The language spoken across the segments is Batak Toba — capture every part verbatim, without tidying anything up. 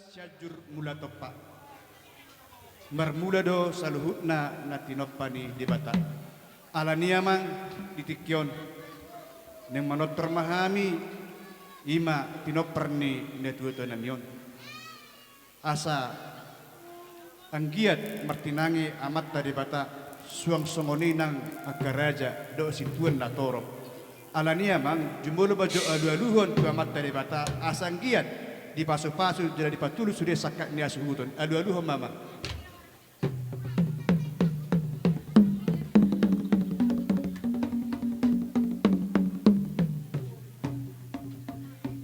Sianjur Mula Tompa. Marmula do saluhutna na tinompa ni Debata. Alani i amang, di tingki on naeng manortor ma hami, i ma pinompar ni natuatuanami on. Asa anggiat martinangi Amanta Debata, suang songon i nang angka raja dohot situan na torop. Alani i amang, jumolo ma jo alualuhon tu Amanta Debata, asa anggiat dipasupasu jala dipatulus sude sangkap ni hasuhuton. Alualuhon ma amang.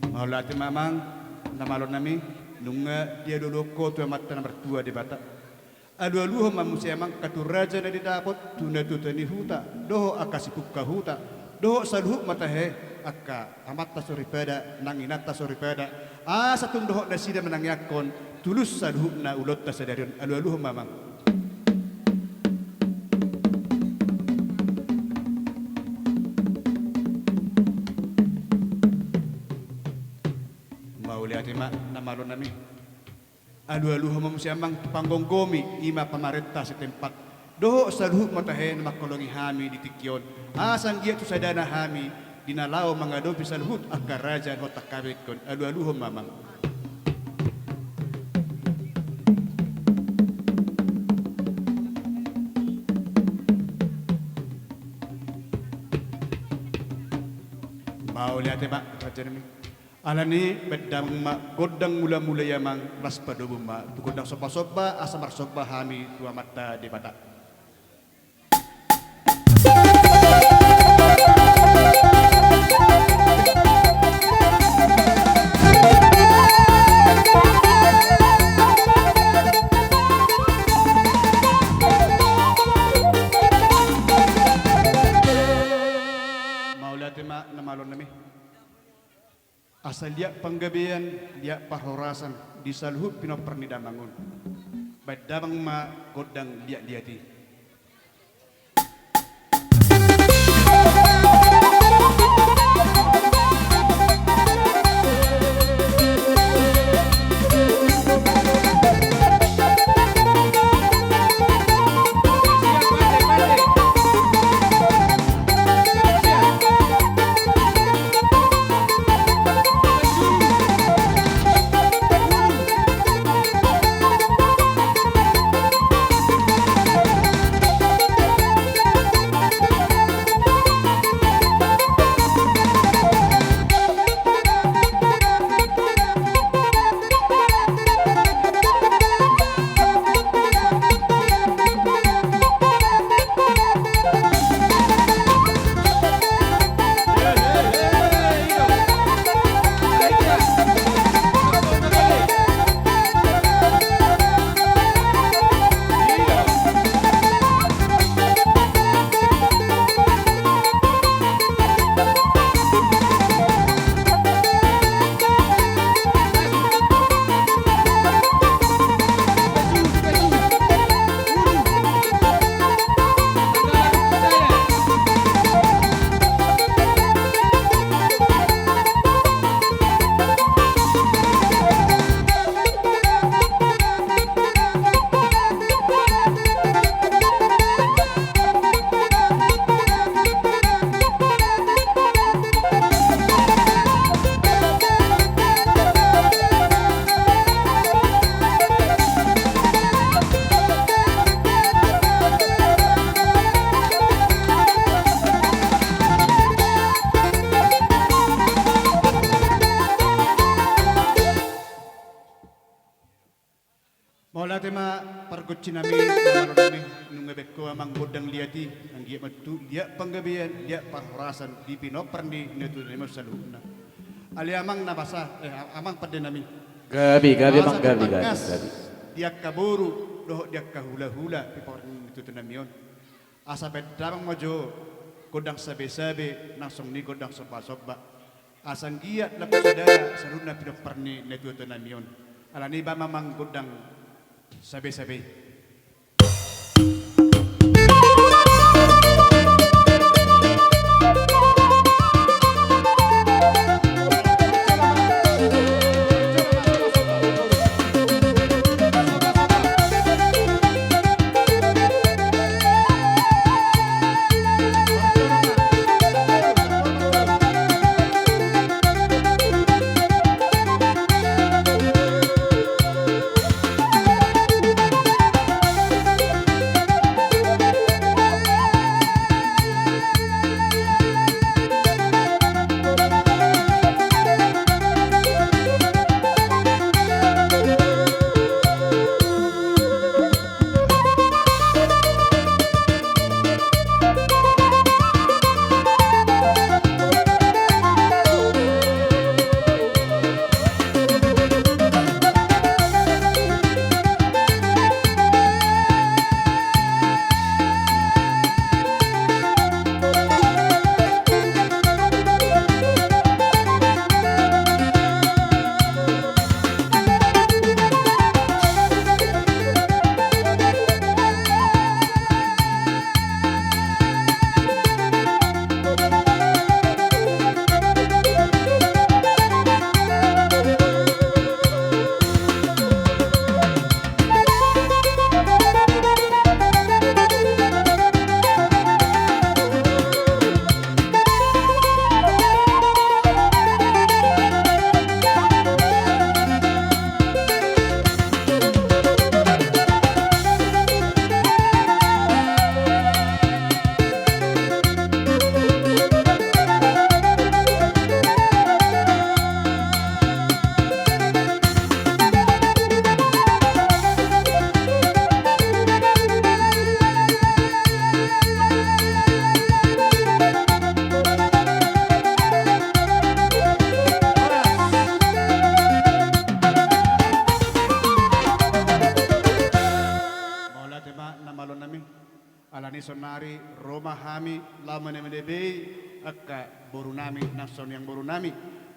Mauliate ma amang, na malo nami, nunga dialualuhon ho tu Amanta na martua Debata. Alualuhon ma muse amang angka tu raja na didapot, tu natuatua ni huta, dohot angka sipungka huta, dohot saluhut ma tahe angka amanta soripada nang inanta soripada, asa tung dohot nasida manangiangkon tulus saluhutna ulaonta sadari on. Alualuhon ma amang. Mauliate ma na malo nami. Alualuhon ma muse amang tu panggomgomi, i ma pamarenta setempat, dohot saluhut ma tahe na mangholongi hami di tingki on, asa anggiat tu sadana hami di na laho mangadopi saluhut angka raja dohot angka bengkon. Alualuhon ma amang. Mauliate ma raja nami. Alani i baen damang ma gondang mulamula i amang, laos padomu ma tu gondang sombasomba asa marsomba hami tu Amanta Debata. Mauliate ma na malo nami. Asa liat panggabean, liat parhorasan di saluhut pinompar ni damang on. Baen damang ma gondang liatliat i. Mauliate ma pargonsi nami, na malo nami, nunga baen ho amang gondang liat i, anggiat ma tutu liat panggabean, liat parhorasan di pinompar ni natuatua nami on saluhutna. Ale amang na basa, eh, amang pande nami. Gabe, gabe amang, gabe, gabe, gabe. Di angka boru dohot di angka hulahula pinompar ni natuatua nami on. Asa baen damang ma jo gondang sabesabe nang songon i gondang sombasomba. Asa anggiat lam tu sadana saluhutna pinompar ni natuatua nami on. Alani i baen ma amang gondang sabesabe i. Saonari ro ma hami laho manamai angka borunami nang sian nian borunami.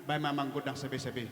Baen ma manggondang sabe-sabe.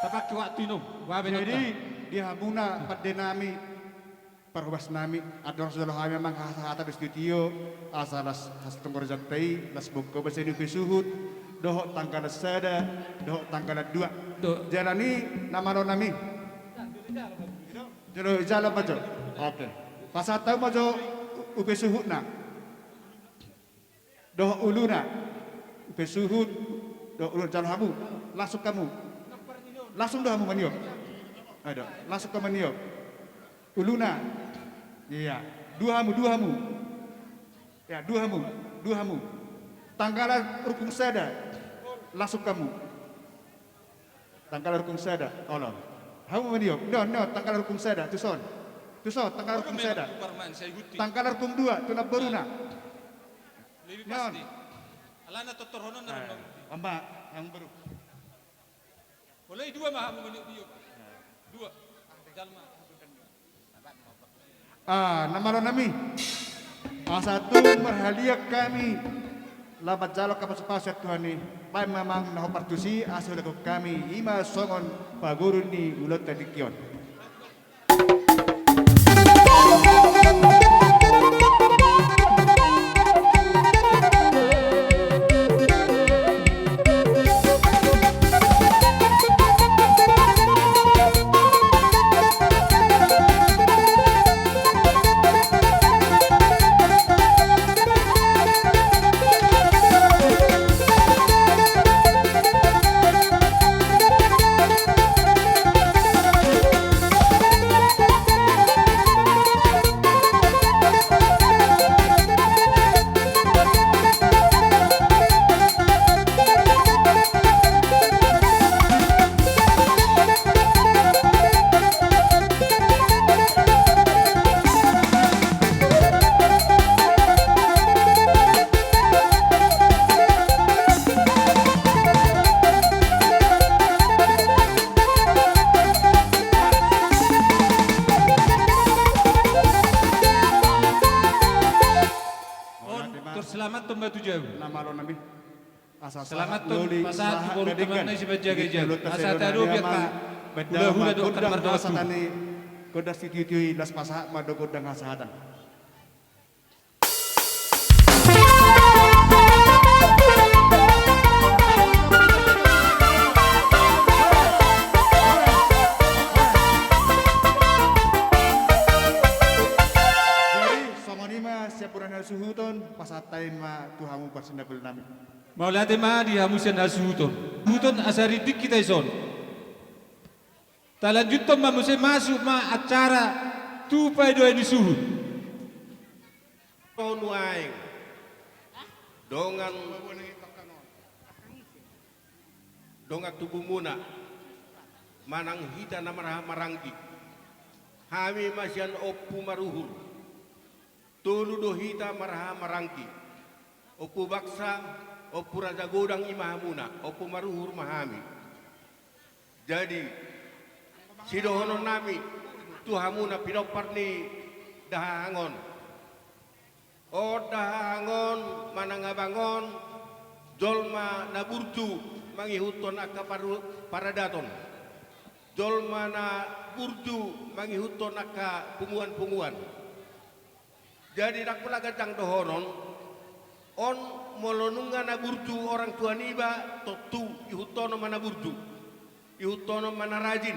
Tapake waktu i, no. Jadi, di hamuna pande nami, parhobas nami, andorang so jalo hami amang hata-hata di studio, asa las hastonggor janta i, las bongka basa ni upe suhut, dohot tanggalan sada, dohot tanggalan dua. Jala ni na malo nami. Jalo, jalo ma jo. Oke. Pasahat hamu ma jo u-, upe suhutna. Dohot uluna, upe suhut, dohot uluna, jalo hamu, langsung hamu. Langsung do hamu maniop. Ayo, langsung hamu maniop. Uluna. Iya, dua hamu, dua hamu. Ya, dua hamu, dua hamu. Tanggalan rungkung sada, langsung hamu. Tanggalan rungkung sada, olo. Hamu maniop, no, no, tanggalan rungkung sada, tuson. Tuson, tanggalan rungkung sada. Tanggalan rungkung dua, tu namboruna. Lebih pasti. Alana totorhonon na. Amba, namboru. Mulai dua ma hamu maniop. Dua. Jalma. Ah, na malo nami. Asa tung marhaliang hami laho manjalo hapasupasu sian Tuhan i, baen ma amang na hombar tusi asa ulahon hami, i ma songon paguru ni ulaonta tingki on. On, tor selamat on batu jabu. Na malo nami. Asa selamat on pasahat tu boru taman na isi bajaga ijab. Asa tadopi angka hula-hula dohot gondang na mardohot hata ni gondang sitio-tio i, laos pasahat ma do gondang hasahatan. Jadi songon i ma sian bona na suhuton, pasahat hami ma tu hamu parsinabul nami. Mauliate ma di hamu sian hasuhuton. Suhuton asa rindik hita dison. Talanjuthon ma muse, masuk ma acara tu paedoan ni suhut. Nuaeng dongan, dongan tubumuna manang hita na marhaha maranggi. Hami ma sian Ompu Maruhur. Tolu do hita marhaha maranggi. Ompu Baksa, Ompu Raja Godang i ma hamuna, Ompu Maruhur ma hami. Jadi sidohonon nami tu hamuna pinompar ni dahahang on. On dahahang on manang abang on jolma na burju mangihuthon angka paru-, paradaton. Jolma na burju mangihuthon angka punguan-punguan. Jadi ndang pola ganjang dohonon, on molo nunga na burju orang tua niba, tontu ihuthonon ma na burju, ihuthonon ma na rajin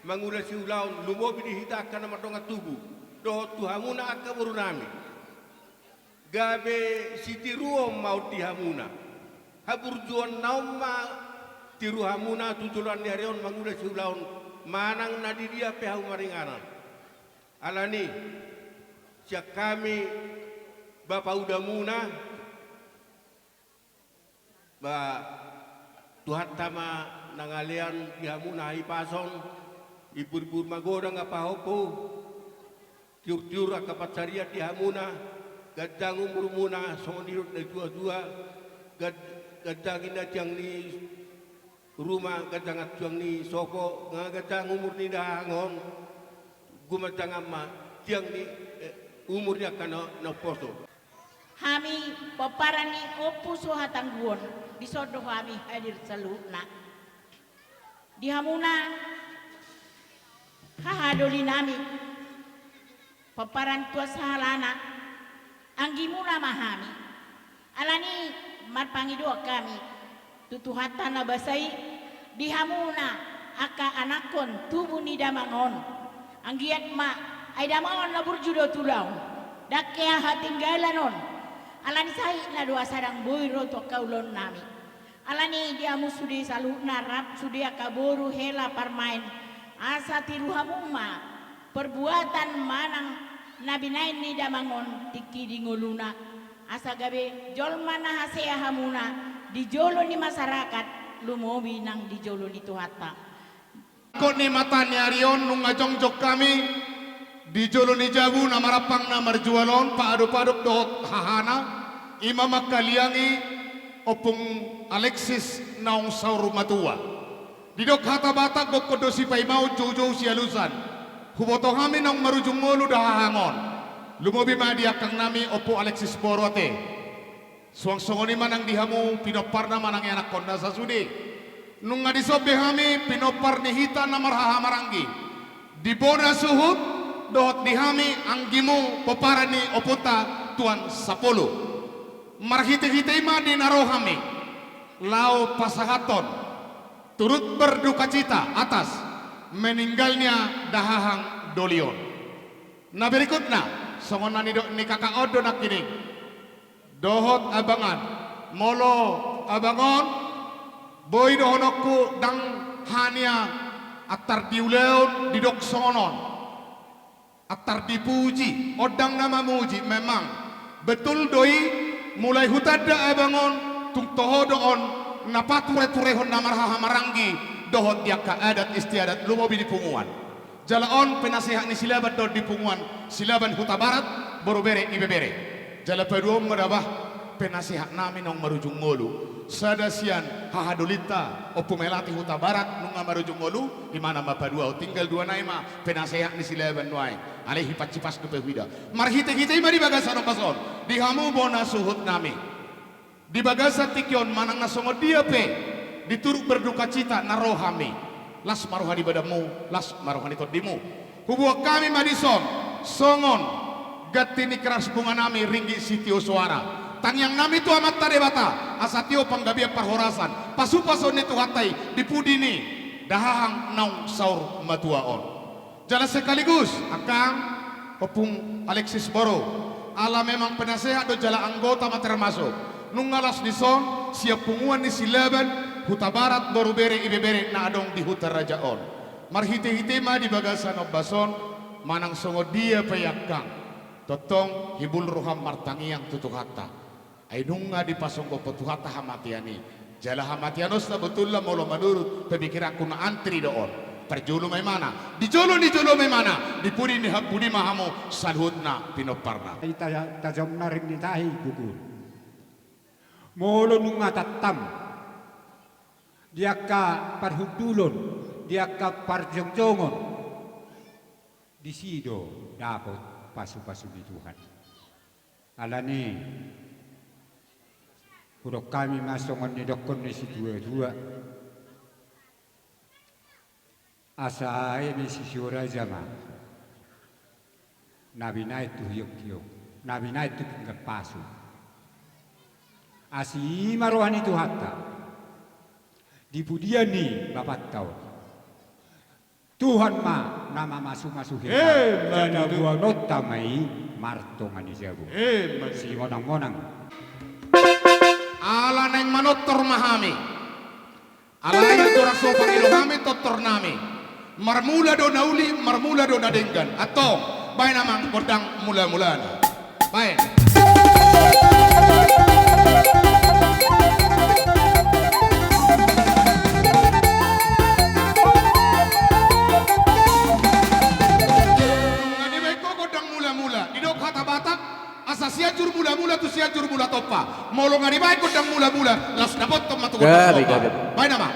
mangula siulaon, lumobi di hita angka na mardongan tubu dohot tu hamuna angka boru nami. Gabe sitiruon ma on di hamuna. Haburjuonna on ma tiru hamuna tu joloan ni ari on mangula siulaon manang na di dia pe hamu maringanan. Alani sian hami bapa udamuna, ba Tuhanta ma na ngalean di hamuna hahipason, imbur-imbur magodang ma pahompu, tiur-tiur angka pansarian di hamuna, ganjang umurmuna songon nidok ni natua-tua, gan-, ganjang i na tiang ni ruma, ganjang tiang ni sopo, nga ganjang umur ni dahahang on, gumanjangan ma tiang ni, eh, umur ni angka na, na umposo. Hami pomparan ni Ompu Suhatangguon, dison do hami hadir saluhutna. Di hamuna haha doli nami, pomparan tua sahalana, anggimuna ma hami. Alani marpangidoan hami tu Tuhanta na basa i, di hamuna angka anakhon tubu ni damang on. Anggiat ma, ai damang on na burju do tu ulaon, ndang hea hatinggalan on. Alani sahitna do asa ndang boi ro tu angka ulaon nami. Alani di hamu sude saluhutna rap sude angka boru hela parmaen, asa tiru hamu ma perbuatan manang na binaen ni damang on tingki di ngoluna, asa gabe jolma na hasea hamuna di jolo ni masyarakat, lumobi nang di jolo ni Tuhanta. Kot ni mata ni ari on nunga jongjong hami di jolo ni jabu na marampang na marjual on, paadop-adop dohot hahana, i ma mangkaliangi Ompung Alexis naung saur matua. Didok hata Batak, gokhon do sipaimaon, joujou sialusan. Huboto hami naung marujung ngolu dahahang on. Lumobi ma di angkang nami Ompu Alexis Boro ate. Suang songon i ma nang di hamu pinomparna manang ianakhonna sasude. Nunga dison be hami pinompar ni hita na marhahamaranggi, di bona suhut dohot di hami anggimu pomparan ni ompunta Tuan Sapulu. Marhitehite i ma di na ro hami laho pasahathon turut berdukacita atas meninggalnya dahahang doli on. Na berikutna, songon na nidok ni kakak on do nangkining dohot abangan. Molo abang on, boi dohononku ndang hania antar di ulaon didok songon on. Antar dipuji, on ndang na mamuji, memang betul do i. Mulai hutanda abang on, tung toho do on na patureturehon na marhahamaranggi dohot di angka adat istiadat lumobi di punguan. Jala on penasehat ni Silaban do on di punguan Silaban Hutabarat, Borubere, Ibebere. Jala paduahon ma da bah, penasehat nami naung marujung ngolu, sada sian hahadolinta Ompu Melati Hutabarat nunga marujung ngolu, imana ma paduahon, tinggal dua nai ma penasehat ni Silaban nuaeng. Alai hipas-hipas dope huida. Marhitehite i ma di bagasan ombas on, di hamu bona suhut nami. Di bagasan tingki on manang na songon dia pe di turut berdukacita na ro hami, las ma roha ni badanmu, las ma roha ni tondimu. Huboan hami ma dison songon ganti ni keras bunga nami ringgit sitio soara. Tangiang nami tu Amanta Debata asa tio panggabean parhorasan, pasupasu ni Tuhanta i di pudi ni dahahang naung saur matua on. Jala sekaligus angkang Ompung Alexis Boro, ala memang penasehat do jala anggota ma termasuk, nunga las dison sian punguan ni Silaban, Hutabarat, Borubere, Ibebere na adong di Hutaraja on. Marhitehite ma di bagasan ombas on, manang songon dia pe angkang, tongtong hibul roham martangiang tu Tuhanta. Ai nunga dipasonggophon Tuhanta hamatean i. Jala hamatean on sabotulna molo manurut pemikiranku na antri do on. Parjolo ma imana, di jolo ni jolo ma imana, di pudi ni hampudi ma hamu saluhutna pinomparna. Ai ta-, tajomna ring ni tahi gugur. Molo nunga tantam di angka parhundulon, di angka parjongjongon, disi do dapot pasupasu ni Tuhan. Alani, hudok hami ma songon nidokkon ni situatua, asa eme sisio raja ma na binahen tu hionghiong, na binahen tu pinggan pasu. Asi ma roha ni Tuhanta di pudian ni bapanta on. Tuhan ma na mamasumasu hita. Emma tutu. Jala boanonta ma i martonga ni jabu. Emma tutu. Simonangmonang. Ala naeng manortor ma hami. Alai andorang so pangido hami tortor nami. Marmula do na uli, marmula do na denggan. Antong, baen amang gondang mulamulana. Baen. Nunga dibaen ho gondang mulamula. Didok hata Batak, asa Sianjur Mulamula tu Sianjur Mulatompa. Molo nunga dibaen gondang mulamula, laos dapothon ma tu gondang tompa. Gabe, gabe. Baen amang.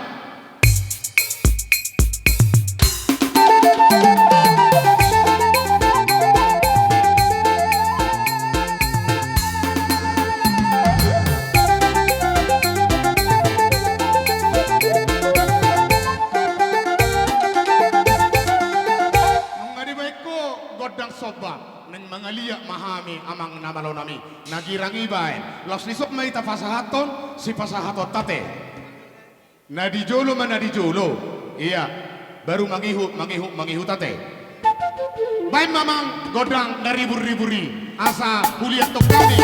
Nunga dibaen ho gondang somba, naeng mangaliat ma hami amang na malo nami. Na girang i baen, laos dison ma hita pasahathon sipasahatonta ate. Na di jolo ma na di jolo. Ia, baru mangihut, mangihut, mangihut ate. Baen ma amang gondang na ribur-ribur i, asa huliathon hami.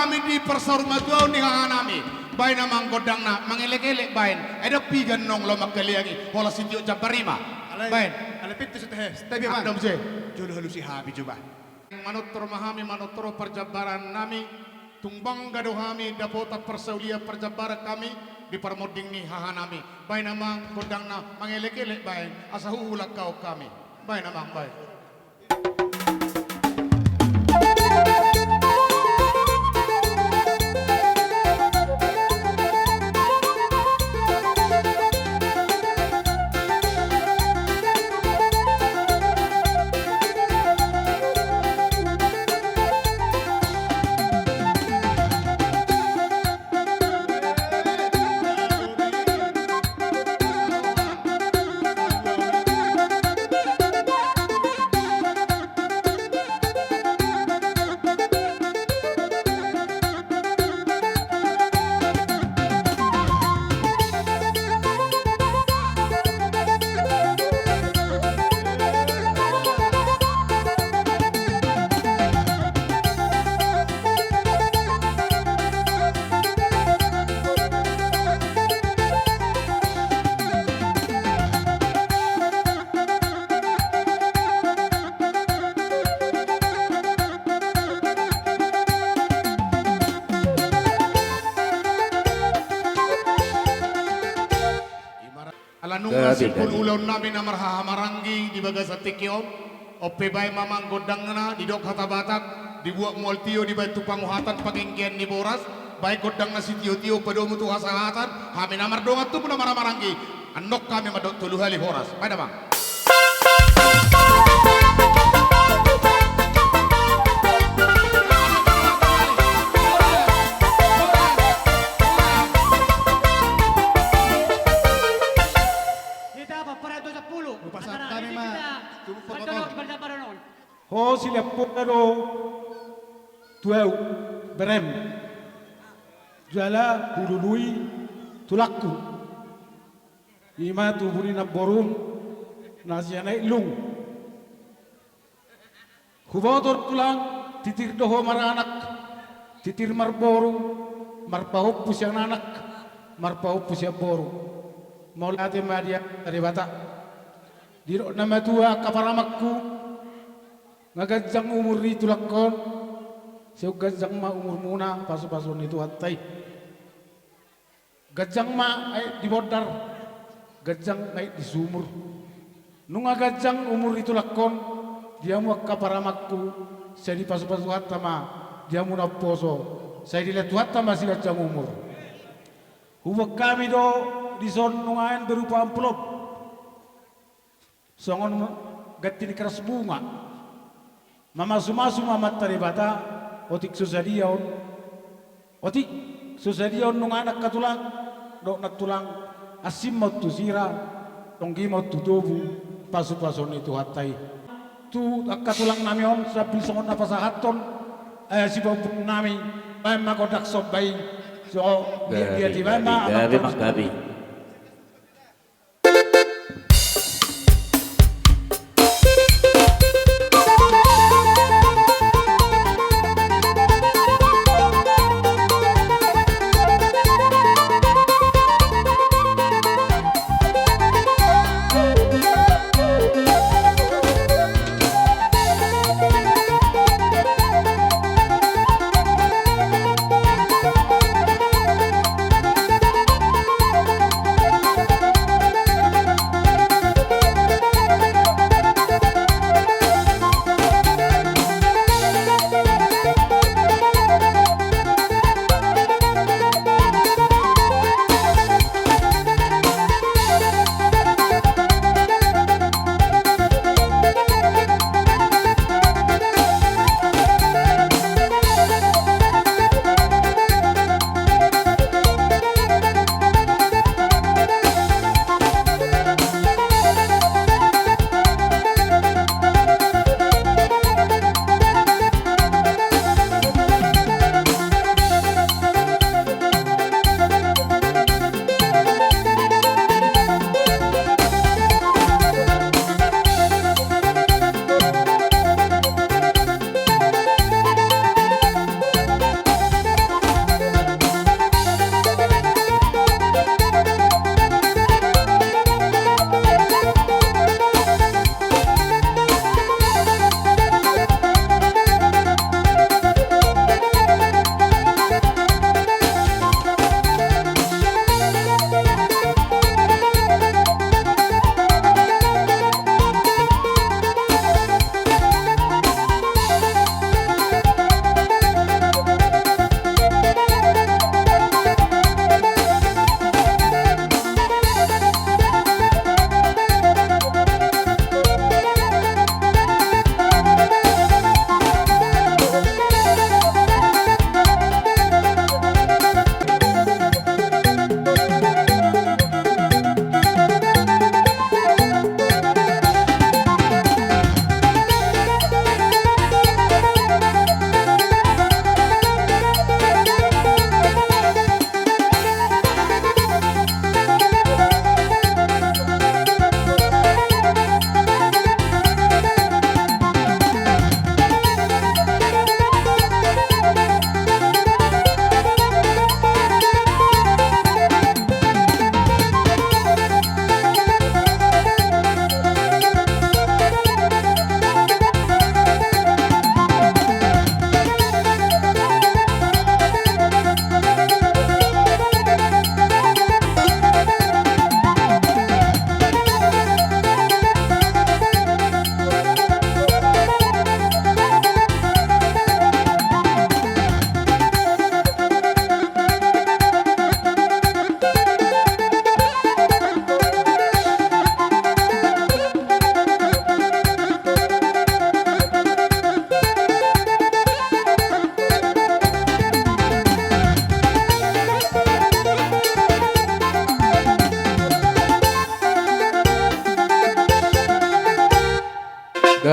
Hami di parsaurmatuaon ni hahanami. Baen amang gondangna, mangelekelek baen. Ai dang piga annon laho mangkaliangi, holan sitiop jambar i ma. Alai, baen. Alai pintu sitehe, sitehe ma. Andam se. Jolo halusi hami jo ba. Manortor ma hami, manortor parjambarannami. Tung bangga do hami dapotan parsaulian parjambaran hami di parmonding ni hahanami. Baen amang gondangna, mangelekelek baen, asa huhulangkahon hami. Baen amang, baen. Ala nunga simpul ulaonnami na marhahamaranggi di bagasan tingki on, on pe baen ma amang gondangna, didok hata Batak, dibuat mual tio dibaen tu panguhatan panginggian ni boras, baen gondangna sitiotio padomu tu hasahatan, hami na mardongan tubu na marhahamaranggi, annon hami mandok tolu hali horas. Baen amang. Hita, paparan dua sapuluh. Lupa antara santani ini ma. Kita tubuh pokok. Ho sileampuna do tu ahu berem. Jala hulului tulangku. Ima tubu ni namborum na sian Aek Lung. Huboto tulang, titir do ho maranak, titir marboru, marpahompu sian anak, marpahompu sian boru. Mauliate ma di Amanta Debata. Didok na matua angka paramangku, nga ganjang umur ni tulangkon, sai ganjang ma umurmuna pasupasuon ni Tuhanta i. Ganjang ma aek di bondar, ganjang aek di sumur. Nunga ganjang umur ni tulangkon, di hamu angka paramangku, sai dipasupasu Tuhanta ma di hamu na umposo, sai dilehon Tuhanta ma siganjang umur. Huboan hami do dison nuaeng berupa amplop. Songon ganti ni keras bunga. Mamasumasu ma Amanta Debata, otik so sadia on. Otik so sadia on nunga angka tulang, dohot nantulang, asing ma on tu sira, tonggi ma on tu tobu, pasupasuon ni Tuhanta i. Tu angka tulangnami on, sambil songon na pasahathon, eh, sibombongnami, baen ma gondang somba i, so, dia, dia, baen ma, gabe, amang gabe, gabe.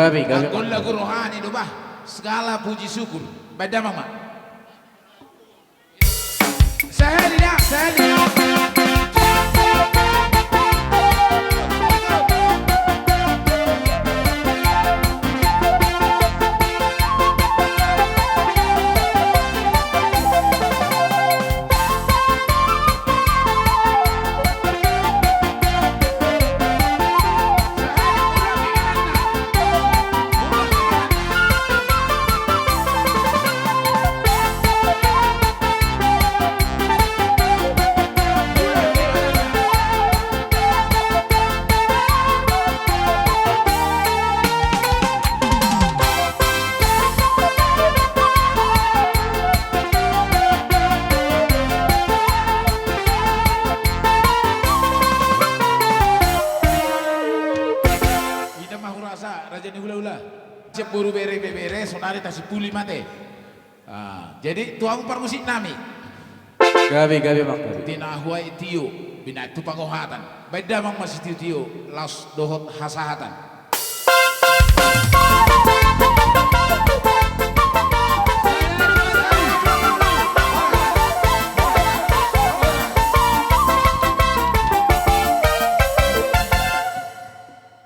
Gabe, gabe. Anggo lagu rohani do bah, segala puji syukur. Baen damang ma. Sahali da, sahali da. Ida ma hurasa, raja ni hulahula. Siap boru bere, bebere, sonari tasimpuli ma ate. Ah, jadi tu hamu parmusik nami. Gabe, gabe, Bang, gabe. Tinahuai tio, binatu pangohatan. Baen damang ma sitiotio, laos dohot hasahatan.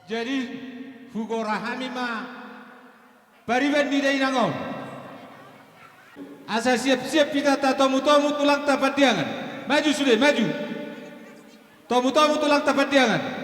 Jadi, hugora hami ma pariban ni dainang on. Asa siap-siap hita tatomu-tomu tulangta Pandiangan. Maju sude, maju. Tomu-tomu tulangta Pandiangan.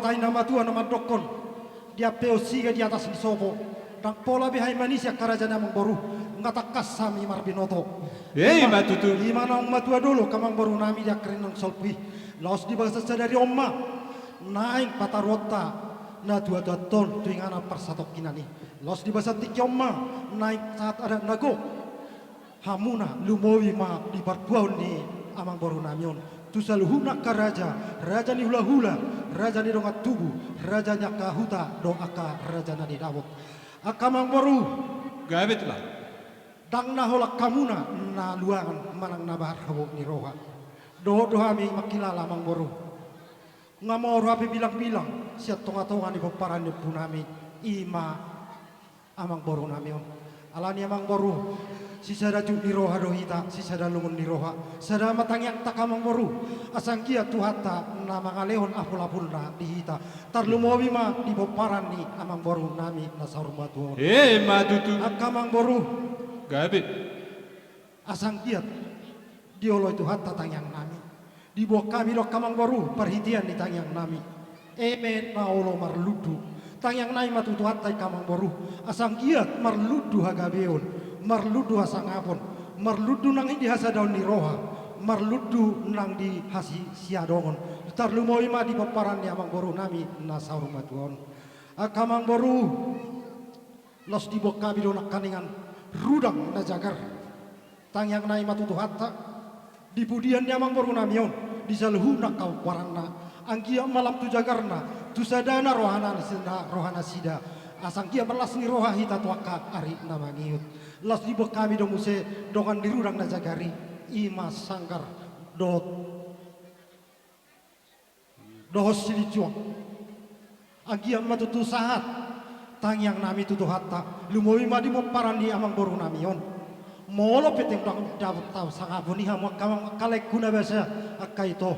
Hata ni na matua na mandokkon, diampeon siga di atas ni sopo, ndang pola be hami manisi angka raja ni amangboru, nga tangkas hami marbinoto. Ima tutu. Ima naung matua do angka amangboru nami di angka ari naung salpu i. Laos di bagasan sadari on ma naeng pataruonta na tuatua on tu inganan parsatongkinan i. Laos di bagasan tingki on ma naeng sahat adat na gok hamuna, lumobi ma di partuaon ni amangboru nami on tu saluhutna angka raja, raja ni hulahula, raja ni dongan tubu, raja ni angka huta dohot angka raja na nidapot. Angka amangboru. Gabe tulang. Ndang na holan hamuna na luangan manang na bahar habot ni roha. Dohot do hami mangkilala amangboru, nga molo hape bilangbilang sian tongatonga ni pomparan ni ompu nami, ima amangboru nami on. Alani amangboru, sisada jut ni roha do hita, sisada lungun ni roha, sada ma tangiangta angka amangboru. Asa anggiat Tuhanta na mangalehon apulapulna di hita, tarlumobi ma di pomparan ni amangboru nami na saur matua on. Ima tutu. Angka amangboru. Gabe. Asa anggiat dioloi Tuhanta tangiang nami. Diboan hami do angka amangboru parhitean ni tangiang nami. Eme na olo marlundu. Tangiang nami ma tu Tuhanta angka amangboru, asa anggiat marlundu hagabeon, marlundu hasangapon, marlundu nang di hasadaon ni roha, marlundu nang di hasi-, siadongon. Tarlumobi ma di pomparan ni amangboru nami na saur matua on. Angka amangboru, laos diboan hami do nangkaningan rudang na jagar. Tangiang nami ma tu Tuhanta, di pudian ni amangboru nami on, di saluhutna angka pomparanna, anggiat ma lam tu jagarna, tu sadana rohana, rohanasida, asa anggiat marlas ni roha hita tu angka ari na mangihut. Laos diboan hami do muse dongan ni rudang na jagar i, ima sanggar dohot dohot silinjuang. Anggiat ma tutu sahat tangiang nami tu Tuhanta, lumobi ma di pomparan ni amangboru nami on. Molo pe ndang dapot hasangapon i hamu angka amang, angka laengku na basa, angka ito,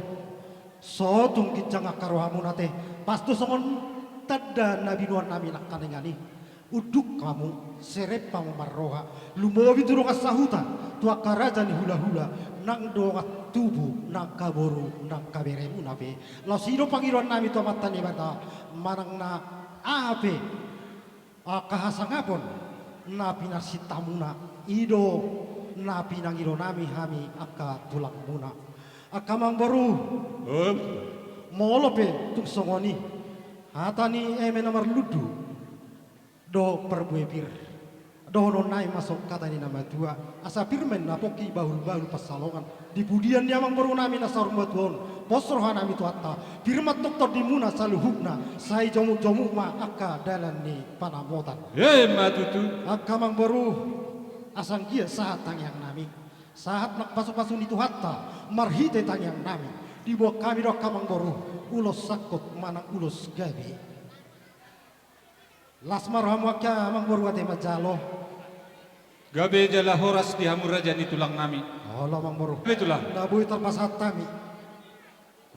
so tung ginjang angka rohamuna ate. Pas do songon tanda na binoan nami nangkaningan i. Unduk hamu, serep hamu marroha, lumobi tu dongan sahuta, tu angka raja ni hulahula, nang dongan tubu, nang angka boru, nang angka beremuna pe. Laos i do pangidoan nami tu Amanta Debata, manang na aha pe angka hasangapon na pinarsinta hamuna, i do na pinangido nami hami angka tulangmuna. Angka amangboru, molo pe tung songon i hata ni eme na marlundu dohot parbue pir, dohonon nami ma songon hata ni na matua, asa pir ma inna pongki, bahulbahul pansalongan. Di pudian ni amangboru nami na saur matua on, pos roha nami tu Tuhanta, pir ma tongtong dimuna saluhutna, sai jomukjomuk ma angka dalan ni panamotan. Ima tutu. Angka amangboru, asa anggiat sahat tangiang nami, sahat nang pasupasu ni Tuhanta marhite tangiang nami, diboan hami do angka amangboru ulos sangkot manang ulos gabe. Las ma rohamu angka amangboru ate manjalo. Gabe jala horas di hamu raja ni tulang nami. Olo amangboru. Gabe tulang. Na boi tarpasahat hami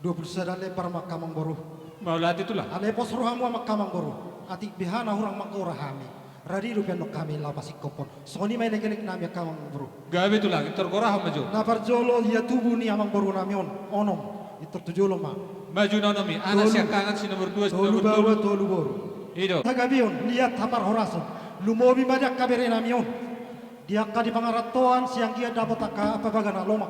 dua pulu sada lembar ma angka amangboru. Mauliate tulang. Alai pos rohamu ma angka amangboru. Atik beha na hurang manggora hami, rade dope annon hami laho pasingkophon. Songon i ma elekelek nami angka amangboru. Gabe tulang, pintor gorahon ma jo. Na parjolo ia tubu ni amangboru nami on, onom. Pintor tu jolo ma. Maju na onom i, anak siangkangan si nomor dua, si nomor tolu. Tolu baoa, tolu boru. I do. Hagabeon, liat haparhorason, lumobi ma di angka bere nami on. Di angka di pangarantoan, sai anggiat dapot angka ampabaga na lomak.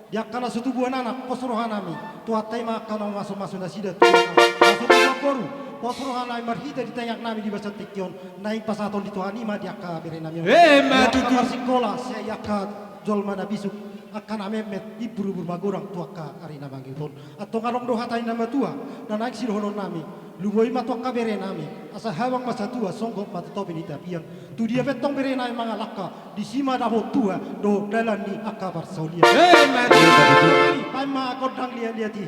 Di angka na so tubuan anak, pos roha nami, Tuhanta i ma angka na mamasumasu nasida tu angka na so tubuan boru. Pos roha nami marhite di tangiang nami di bagasan tingki on, naeng pasahaton ni Tuhan i ma di angka bere nami on. Ima tutu. Di angka marsikola, sai angka jolma na bisuk, angka na metmet, imburumbur magodang tu angka ari na mangihut on. Antong adong do hata ni na matua na naeng sidohonon nami, lumobi ma tu angka bere nami, asa habang ma satua, songgop ma tu topi ni tapian. Tu dia pe antong bere nami mangalangka, disi ma dapot tua dohot dalan ni angka parsaulian. Ima tutu. Paima gondang liatliat i.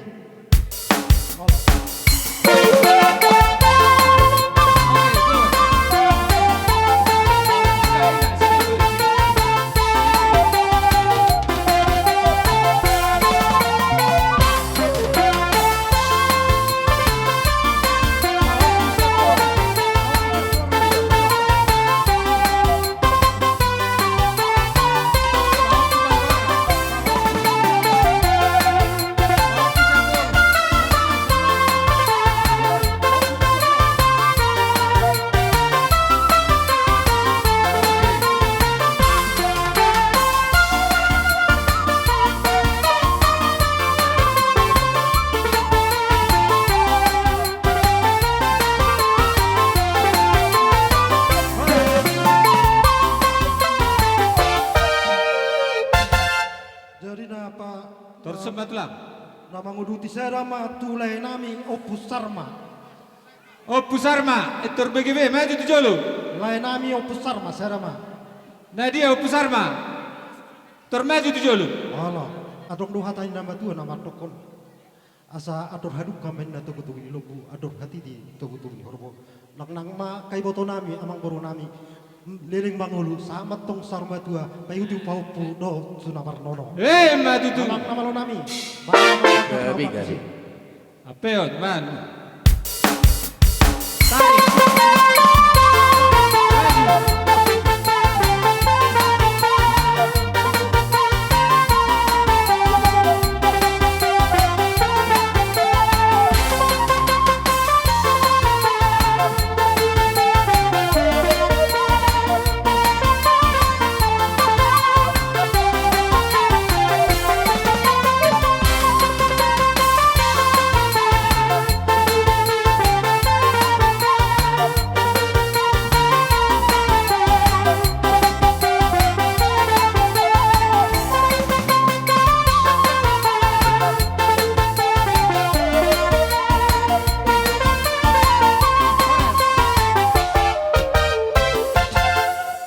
Torus ma tulang. Na manguduti sada ma tu lae nami Ompu Sarma. Ompu Sarma, eh, tor B G B, maju tu jolo. Lae nami Ompu Sarma, sada ma. Na dia Ompu Sarma? Tor maju tu jolo. Olo, adong do hata ni na matua na mandokkon. Asa andor hadungka ma inna togutogu ni lombu, andor hatiti togutogu ni horbo. Nangnang ma angka iboto nami, amangboru nami, leleng mangolu, sahat ma antong saur matua, paihuthon pahompu dohot tu na marnono. Eh, ma tutu. Amang na malo nami. Gabe, gabe. Ape on, man.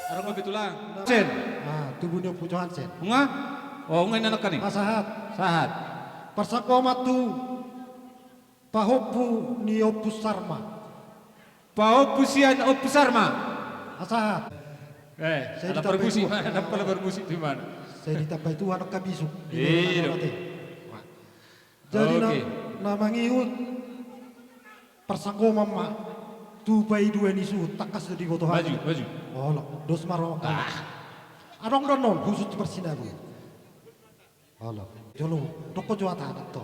Adong ma pe tulang. Sen. Ah, tubu ni Ompu Johan sen. Nunga? Oh, nunga inna nangkin i. Ah, sahat. Sahat. Parsanggoman tu pahompu ni Ompu Sarma. Pahompu sian Ompu Sarma. Ah, sahat. Eh, sai ditambai Tuhan. Sai ditambai Tuhan angka bisuk. Iya. Jadi na, na mangihut parsanggoman ma tu paidua ni suhut, tangkas do diboto hami. Maju, maju. Olo, dos ma ro. Ah. Adong do annon khusus tu parsinabung. Olo, jolo dokkon jo hatana to.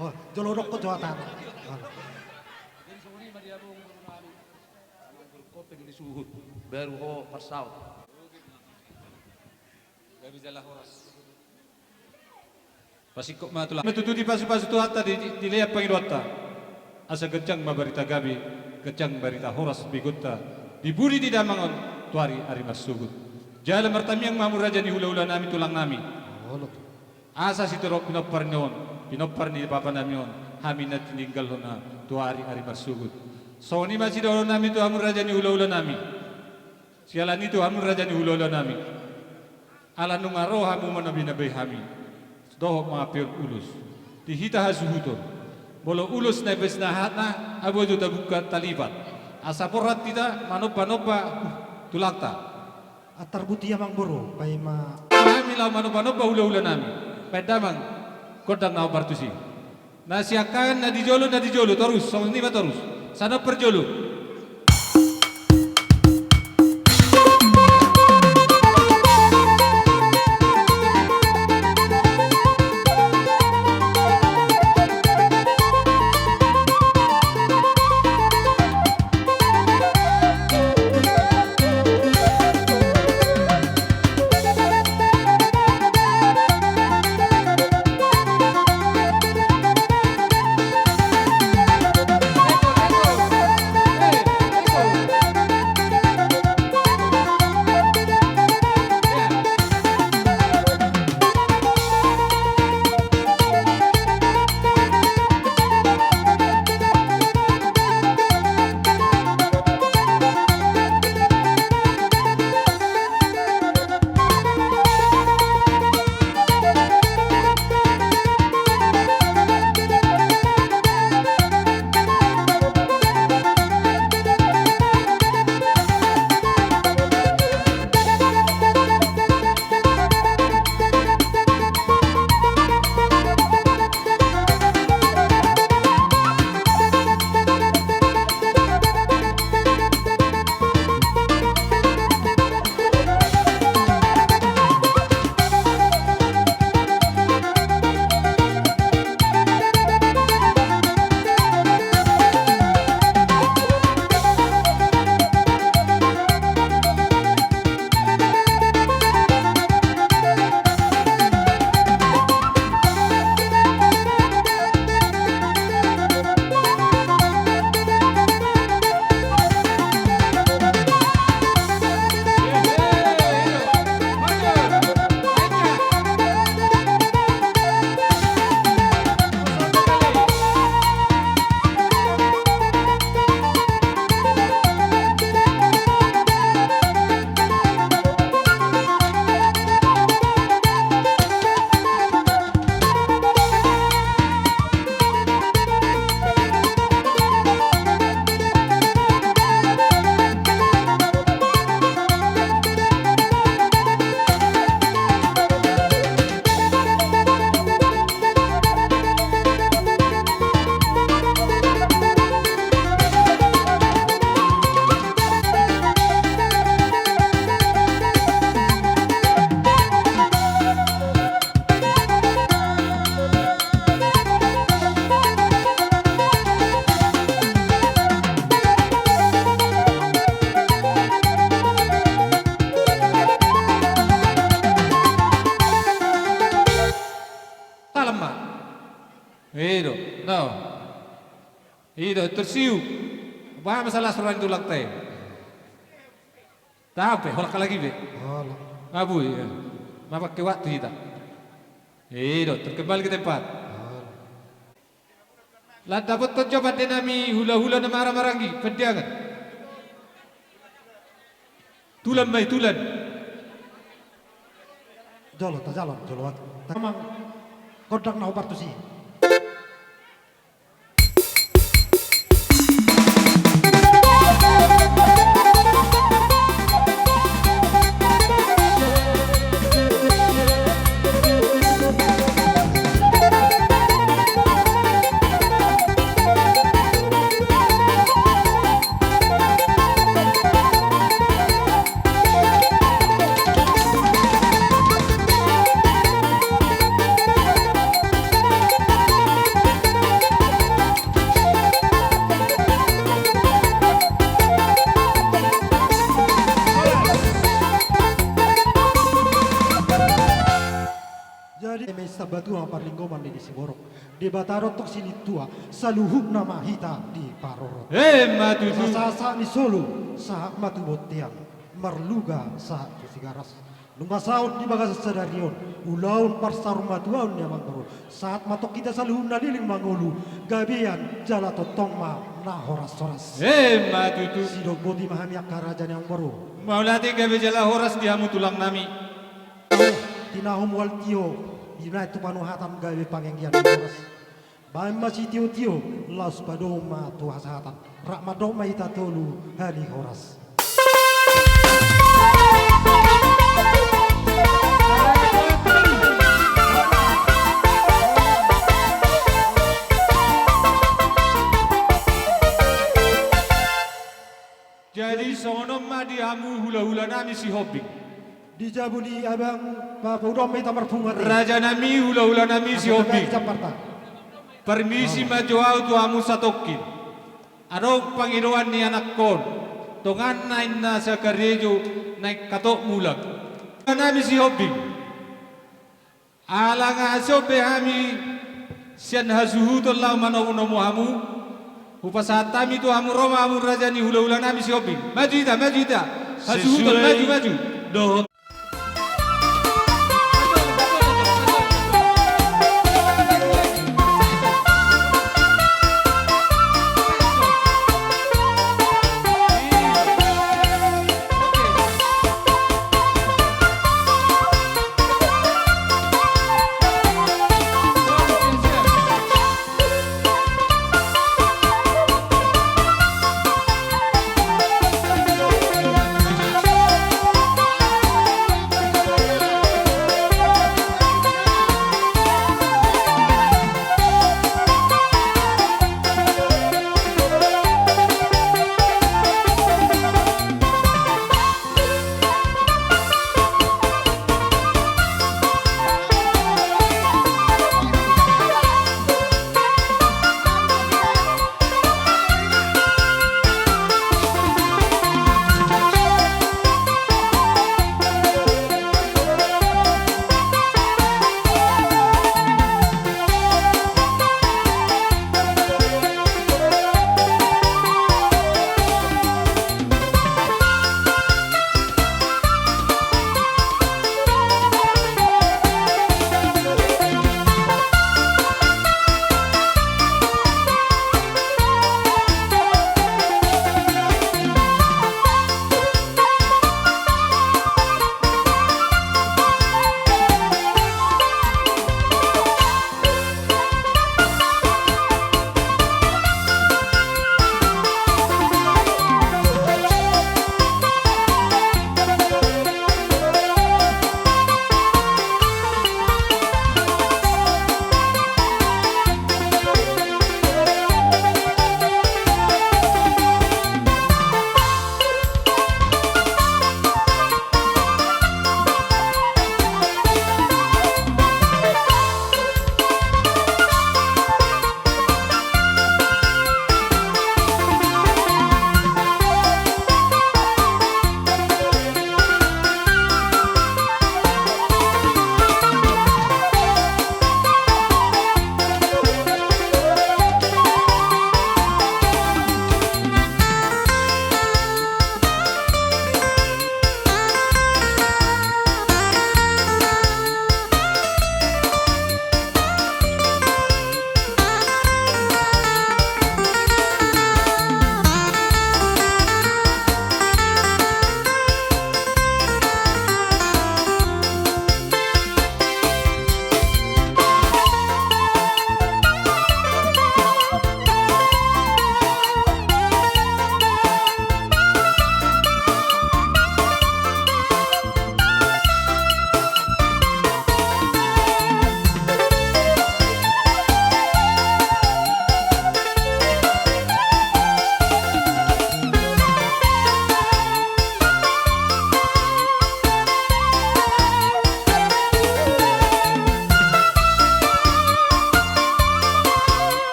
Oh, jolo dokkon jo hatana. Olo. Jadi songon i ma dia, Bung, Bung Mami. Kopeng ni suhut, baru ho parsaut. Gabe jala horas. Pasingkop ma tulang. Matutu dipasupasu Tuhanta di, di, dilean pangidoanta. Asa ganjang ma barita gabe, ganjang barita horas begeonta di pudi ni damang on tu ari-ari marsogot. Jala martamiang ma hamu raja ni hulahula nami, tulang nami. Asa sitorop pinompar ni on, pinompar ni bapa nami on, hami na tininggalhon na tu ari-ari marsogot. Songon i ma sidohonon nami tu hamu raja ni hulahula nami. Siala ni i tu hamu raja ni hulahula nami. Ala nunga ro hamu manabenabe hami dohot mangapeon ulos di hita hasuhuton. Molo ulos na ibaen sahatna, aboto tabungka talipat. Asa borhat hita manombanomba tulangta. Antar buti amangboru, paima. Hami laho manombanomba hulahula nami. Baen damang gondang na hombar tusi. Na siangkangan, na di jolo, na di jolo, torus, songon i ma torus. Sada parjolo. I do, no. I do, tersiu. Bah, masalah surat tulang te. Tahu pe, holan kalagi be. Holan. Abu, iya. Mapake waktu hita. I do, terkembali ke tempat. Holan. Lan dapothon jo pande nami hulahula na marhahamaranggi, Pandiangan. Tulan ma i, tulan. Jolo, tajalan, jolo, at-, tamang, gondang na hombar tusi. Jadi, eme sahat tu parlinggoman ni di Siborok, Debata do tong silintua, saluhutna ma hita diparorot. Emma tutu. Sahat-sahat ni solu, sahat ma tu bontean, marluga sahat tu Sigaras. Nunga saut di bagasan sadari on, ulaon parsaurmatuaon ni amangboru. Sahat ma tong hita saluhutna leleng mangolu, gabean jala tongtong ma na horas-horas. Emma tutu. Sidok boti ma hami angka raja ni amangboru. Mauliate, gabe jala horas di hamu tulang nami. Tinahu mual tio, dinaek tu panuhatan gabe panganggian horas. Baen ma sitio-tio, laos padomu ma tu hasahatan. Rap mandok ma hita tolu hali horas. Jadi songon on ma di hamu hulahula nami Sihombing. Di jabu ni abang, pa-, pauduan ma hita marpungu ate. Raja nami, hulahula nami Sihombing. Parmisi ma jo ahu tu hamu satongkin. Adong pangidoan ni anakkon. Tonganna inna sakarejo naeng hatop mulak. Nami Sihombing. Ala nga asi on be hami sian hasuhuton laho manomu-nomu hamu, hupasahat hami tu hamu, ro ma hamu raja ni hulahula nami Sihombing. Maju hita, maju hita. Hasuhuton, maju, maju.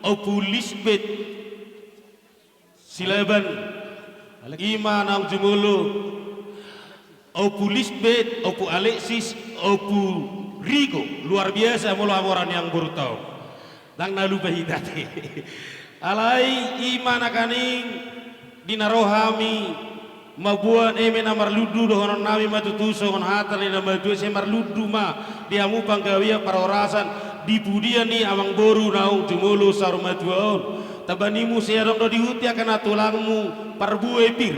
Ompu Lisbet Silaban, i ma naung jumolo, Ompu Lisbet, Ompu Alexis, Ompu Riko, luar biasa molo hamoraon ni amangborunta on. Ndang na lupa hita ate. Alai i ma nangkaning di na ro hami mamboan eme na marlundu, dohononnami ma tutu songon hata ni na matua, sai marlundu ma di hamu panggabean parhorasan di pudian ni amangboru naung jumolo saur matua on. Tamba ni muse adong do di huta angka na tulangmu parbue pir.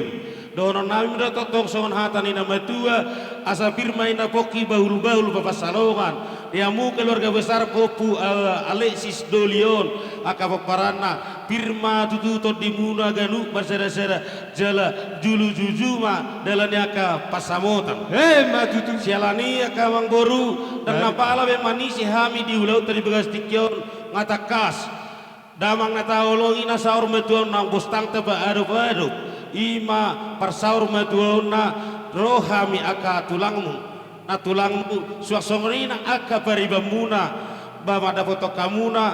Dohononnami ma do tongtong songon hata ni na matua, asa pir ma i na pongki bahulbahul papansalongan. Di hamu keluarga besar Ompu, eh, Alexis Doli on, angka pomparanna, pir ma tutu tondimuna ganup marsadasada, jala julujuju ma dalan ni angka pansamotan. Emma tutu. Siala ni i angka amangboru, ndang na pala be manise hami di ulaonta di bagas tingki on, nga tangkas. Damang na taoloi na saur matua on naung bostangta paadopadop, i ma parsaur matuaonna, ro hami angka tulangmu. Na tulangmu, suang songon i nang angka paribanmuna, ba mandapothon hamuna,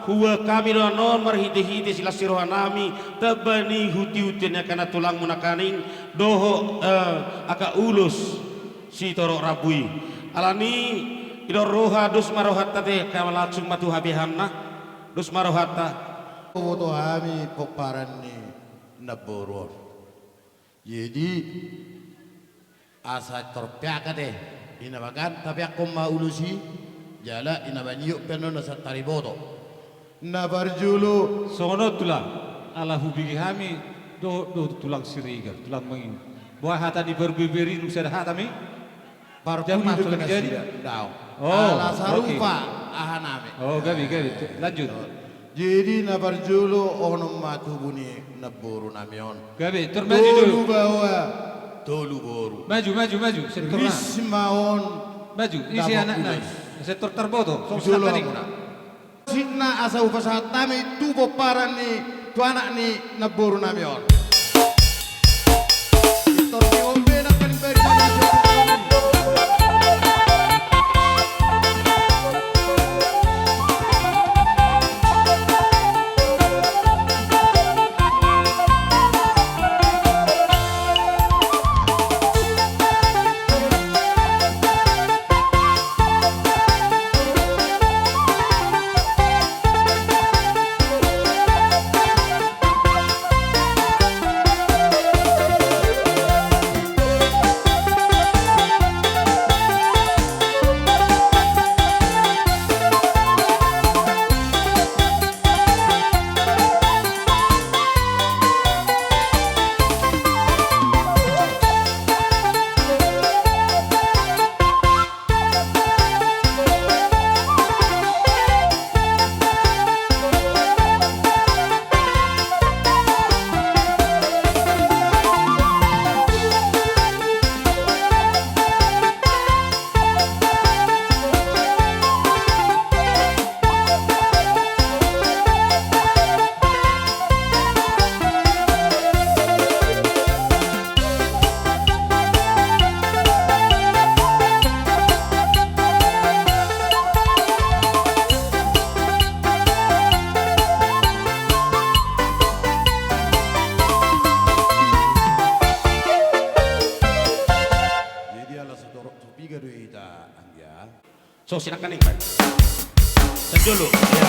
huboan hami do annon marhitehite silas ni rohanami, tamba ni hutihutihon ni angka na tulangmu nangkaning, dohot, eh, angka ulos sitorop rambu i. Alani i, didok roha, dos ma rohanta ate, angka langsung ma tu habehanna. Dos ma rohanta. Huboto hami pomparan ni namboru on. Jadi, asa tor peak ate, i na bagan tapeakhon ma ulos i, jala i na baen iok pe annon asa tariboto. Na parjolo. Songon on tulang, ala hubege hami dohot do tulang Siregar, tulang Mangido. Boha hata ni parbue pir i, dung sada hata ma i? Parpudi do pe nasida. Daong. Oh, ala sarupa ahanami. Oh, gabe, gabe. Lanjut. Jadi na parjolo onom ma tubu ni namborunami on. Gabe, tor maju. Tolu baoa, tolu boru. Maju, maju, maju. Sektor. Ris ma on. Maju, ise anakna? Sektor tarboto. Sosok tadi. Sitna asa hupasahat hami tu pomparan ni, tu anak ni namborunami on. Tor di hombe nangkaning bari. Jadi ala satorop tu piga do hita, anggia. So, sinangkan ning, Pak. Sanjolo, ya.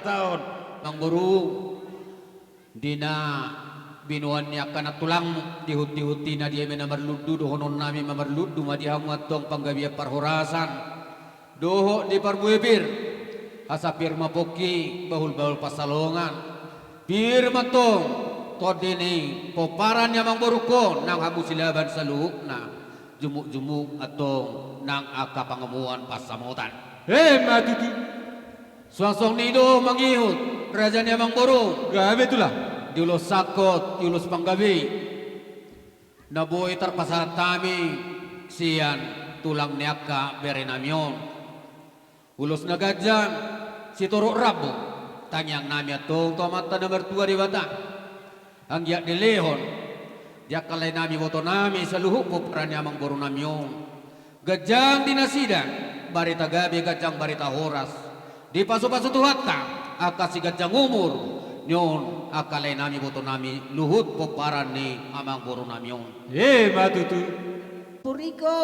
Taon, Amangboru, di na binoan ni angka nantulangmu, di hunti-huntina di eme na marlundu, dohononnami ma marlundu ma di hamu antong panggabean parhorasan dohot di parbue pir, asa pir ma pongki, bahul-bahul pansalongan, pir ma antong tondi ni pomparan ni amangborungkon nang hamu Silaban saluhutna, jumuk-jumuk antong nang angka pangomoan pansamotan. Emma tutu. Suang songon i do mangihut raja ni amangboru. Gabe tulang. Di ulos sangkot, di ulos panggabean na boi tarpasahat hami sian tulang ni angka berenami on. Ulos na ganjang sitorop rambu, tangiangnami antong tu Amanta na martua Debata. Anggiat dilehon di angka laenami ibotonami saluhut pomparan ni amangborunami on, ganjang di nasida barita gabe, ganjang barita horas, dipasupasu Tuhanta angka siganjang umur ni on angka laenami ibotonami luhut pomparan ni amangborunami on. Emma tutu. Ompu Riko,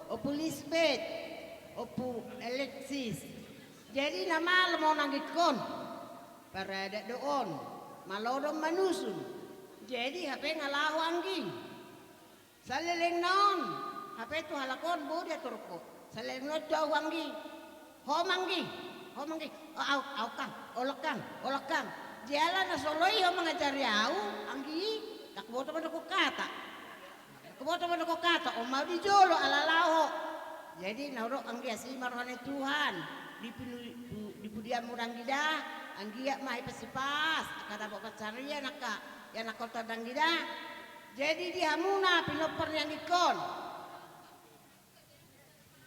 Ompu Lisbet, Ompu Alexis. Jadi na malo ma on anggikon. Paradat do on, malo do on manusun. Jadi hape nga laho anggi. Saleleng na on, hape tu halak on boi diaturhon. Saleleng na on tu ahu anggi. Ho ma anggi, ho ma anggi. O, ahu, ahu kang, olak kang, olak kang. Jala na solo i ho mangajari ahu anggi, ndang huboto mandok hata. Huboto mandok hata, on ma ahu di jolo ala laho. Jadi na hudok anggi asi ma roha ni Tuhan. Di pinu-, pu-, di pudianmu da anggi da, anggiat ma hipas-hipas angka dapot pansarian angka ianakhonta da anggi da. Jadi di hamuna pinompar ni anggikon.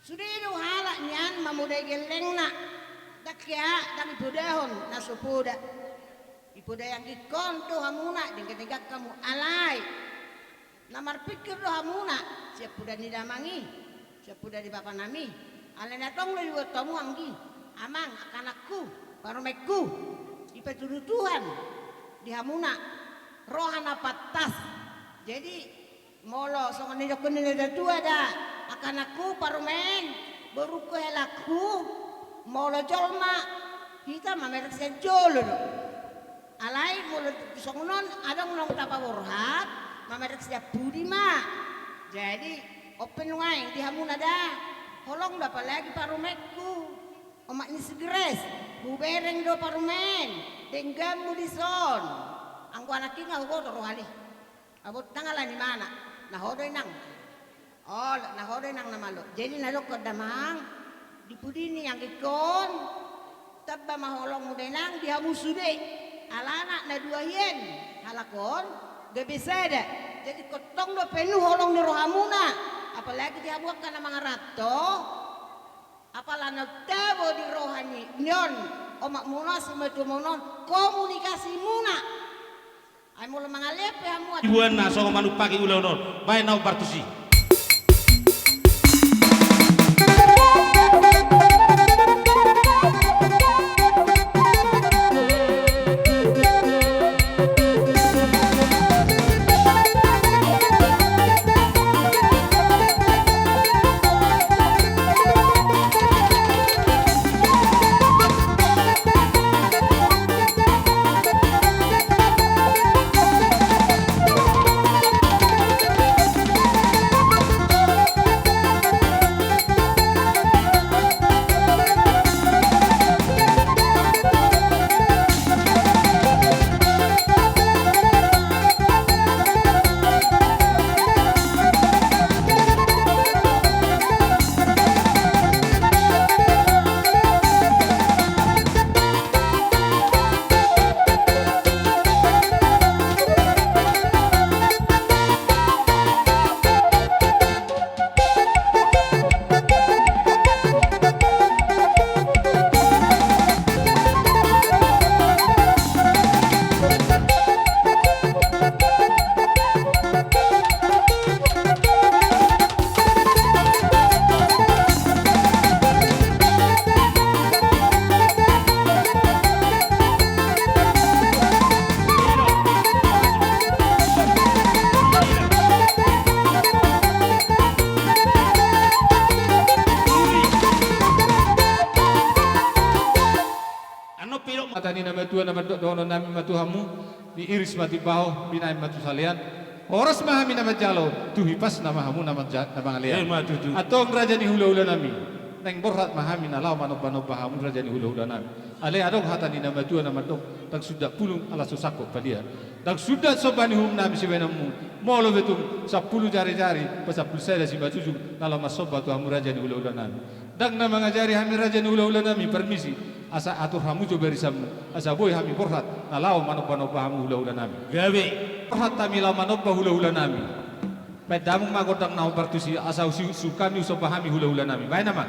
Sude do halak nian mamodai gellengna. Ndang hea, ndang ipodahon na so poda. Ipodai anggikon do hamuna, denggan-denggan hamu alai na marpingkir do hamuna sian poda ni damang i, sian poda ni bapanami. Alai na tong do diboto hamu anggi, amang, angka anakku, parumaenku. Dipatudu Tuhan di hamuna roha na pantas. Jadi, molo songon nidokkon ni natuatua da, angka anakku, parumaen, borungku, helangku, molo jolma, hita mamereng sian jolo do. Alai molo songon on adong naung tapaborhat, mamereng sian pudi ma. Jadi, on pe nuaeng di hamuna da, holong do apalagi parumaenku. Omak ni si Gres, hubereng do parumaen, dengganmu dison. Anggo anak i nga huboto rohana i. Abu ndang ala ni mana, na ho do inang. Olo, na ho do inang na malo. Jadi na dokkon damang, di pudi ni anggikon, tamba ma holongmu da inang di hamu sude. Alana na dua hian halak on, gabe sada. Jadi ingkon tong do penuh holong ni rohamuna. Apalagi di hamu angka na mangaranto. Apala na tabo di roha ni on, omakmuna, simatuamuna on, komunikasimuna. Ai molo mangalean pe hamu, ibuanna songon manumpaki ulaon on, baen na hombar tusi. Diiris ma timbao, binaen ma tu salean. Horas ma hami na manjalo, tu hipasna ma hamu na manja-, na mangalean. Ima tutu. Antong raja ni hulahulanami, naeng borhat ma hami na laho manombanomba hamu raja ni hulahulanami. Alai adong hata ni na matua na mandok, ndang sundat pulung ala so sangkot palia. Ndang sundat somba ni uhumnami sibaenonmu. Molo pe tung sampulu jarijari, pasampulu sada simanjujung, na laho marsomba tu hamu raja ni hulahulanami. Ndang na mangajari hami raja ni hulahulanami parmisi, asa atur hamu jo barisanmu, asa boi hami borhat na laho manombanomba hamu hulahulanami. Gabe. Borhat hami laho manomba hulahulanami. Baen damang ma gondang na hombar tusi, asa usi-, usung hami, usomba hami hulahulanami. Baen ma.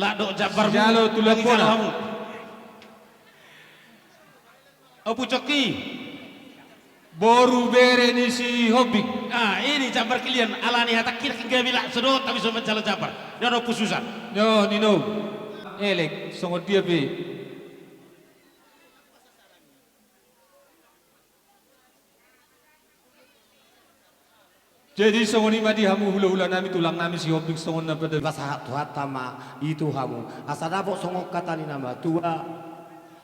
Lak dok jambar mu. Jalo tu lampona. Hamu. Ompu Coki. Boru bere ni si Hombing. Ah, ini jambar kalian, alani hatangki na gabe lak so dohot hami so manjalo jambar. Nda ro pususan. Nyo, ninna. Elek, songon dia pe. Jadi songon i ma di hamu hulahula nami, tulang nami si Hombing, songon na pada. Pasahat Tuhanta ma i tu hamu. Asa dapot songon hata ni na matua.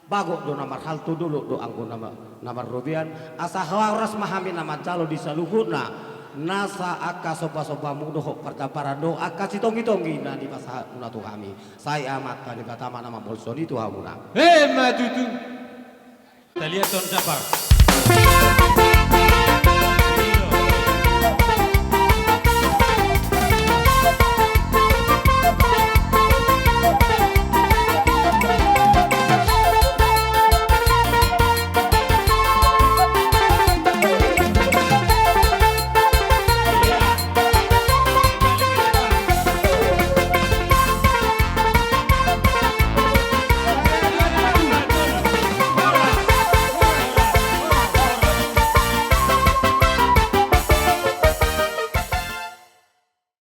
Bagot do na marhalto, dolok do anggo na ma-, na marrobean. Asa horas ma hami na manjalo di saluhutna. Nasa angka sombasombamu dohot parjamparan dohot angka sitonggi-tonggi na nipasahatmuna tu hami. Sai Amanta Debata ma na mamolsoni tu hamuna. Emma tutu. Talian ton jambar.